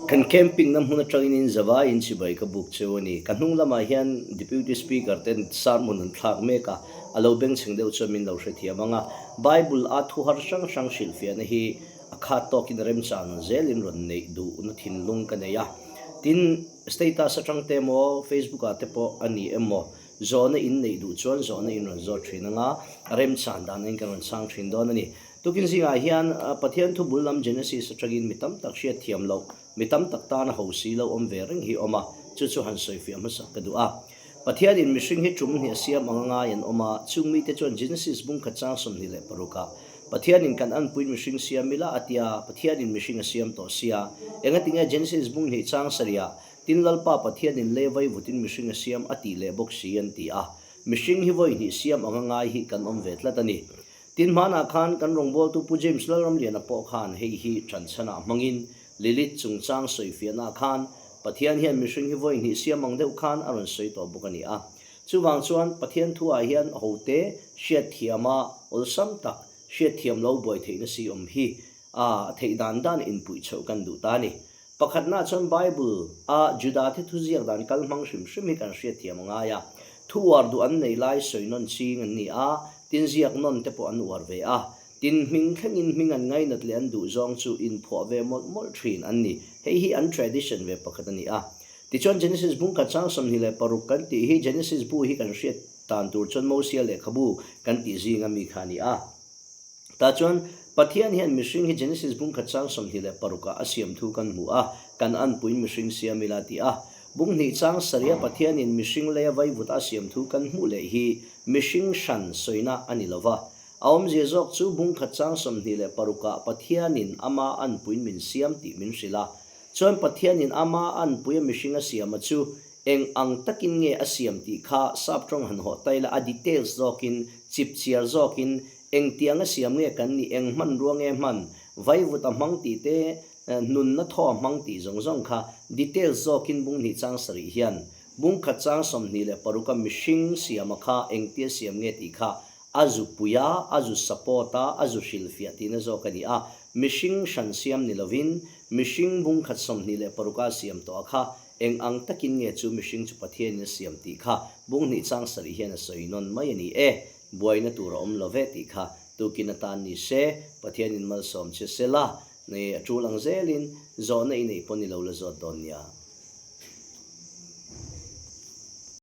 Kan camping na hmun atangin in zavaiin chibai ka buk cheu a ni. Ka hnung lamah hian Deputy Speaker ten sermon an thlak mek a, a lo bengchheng deuh chuan min lo hrethiam ang a. Bible a thu har hrang hrang hrilhfiahna hi a khat tawkin remchang zelin rawn neih duhna thinlung ka nei a. Tin, status atang te emaw, Facebook ah te pawh a ni emaw, zawhna in neih duh chuan zawhna in rawn zawt thin ang a, remchan dan in kan rawn chhang thin dawn a ni. Tukin zingah hian Pathian thu bul lam Genesis atangin mi tam tak hriat thiam loh, mi tam tak tana ho si lo awm ve reng hi awm a, chu chu han sawifiah hmasak ka duh a. Pathianin mihring hi tum hnih a siam anga ngai an awm a, chung mite chuan Genesis bungkhat chang 26 ah Pathianin kan anpuiin mihring siam ila a tia, Pathianin mihring a siam tawh sia. Engatinge Genesis bung hnih chang sarihah Tin Lalpa Pathianin lei vaivutin mihring a siam a tih leh bawk si an ti a. Mihring hi vawi hnih siam anga ngai hi kan awm ve tlat a ni. Tin hmanah khan kan rawngbawltu Pu James Lalramliana pawh khan hei hi ṭanchhanah hmangin Lilith chungchang sawifiahnaah khan Pathian hian mihring hi vawi hnih siam ang deuh khan a rawn sawi tawh bawk a ni a. Chuvang chuan Pathian thuah hian hote hriatthiama awlsam tak hriatthiam lo buai theihna si awm hi a theih dan dan inpuih chhoh kan duh ta a ni. Pakhatnaah chuan Bible a Judate thuziak dan kal hmang hrim hrim hi kan hriatthiam a ngai a. Thu uar duh an nei lai sawi nawn ching an ni a, tin ziak nawn te pawh an uar ve a. Tin hming thlengin hming an ngainat leh an duh zawng chu inphuah ve mawlh mawlh thin an ni. Hei hi an tradition ve pakhat a ni a. Tichuan Genesis bungkhat chang 26 kan tih hi Genesis bu hi kan hriat dan tur chuan Mosia lehkhabu kan tih zinga mi kha a ni a. Tah chuan Pathian hian mihring hi Genesis bungkhat chang 26 ah a siam thu kan hmu a, kan anpuiin mihring siam ila ti a. Bung hnih chang sarih a Pathianin mihring leia vaivut a siam thu kan hmuh leh hi mihring hran sawina a ni lo va. A awmzia zawk chu bungkhat chang 26 ah Pathianin ama anpuiin min siam tih min hrilh a. Chuan Pathianin ama anpui a mihring a siam a chu Eng ang takin nge a siam tih kha sap tawng han hawh taila a details zawkin, chipchiar zawkin, engtiang a siam nge kan nih, eng hmanrua nge hman, vaivut a hmang tih te, nunna thaw a hmang tih zawng zawng kha details zawkin bung hnih chang sarih hian bung khat chang 26 a mihring siama kha engtia siam nge tih kha a zu pui a, a zu support a, a zu hrilhfiah tihna zawk a ni a, mihring hran siam ni lovin mihring bung khat 26 a siam tawh a kha Eng ang takin nge chu mihring chu Pathianin a siam tih kha bung hnih chang sarih hian a sawi nawn mai a ni e. Buaina tur a awm lo ve tih kha tukin atan ni se, Pathianin malsawm che se la, nei a tul ang zelin zawhna i neih pawn i lo la zawt dawn nia.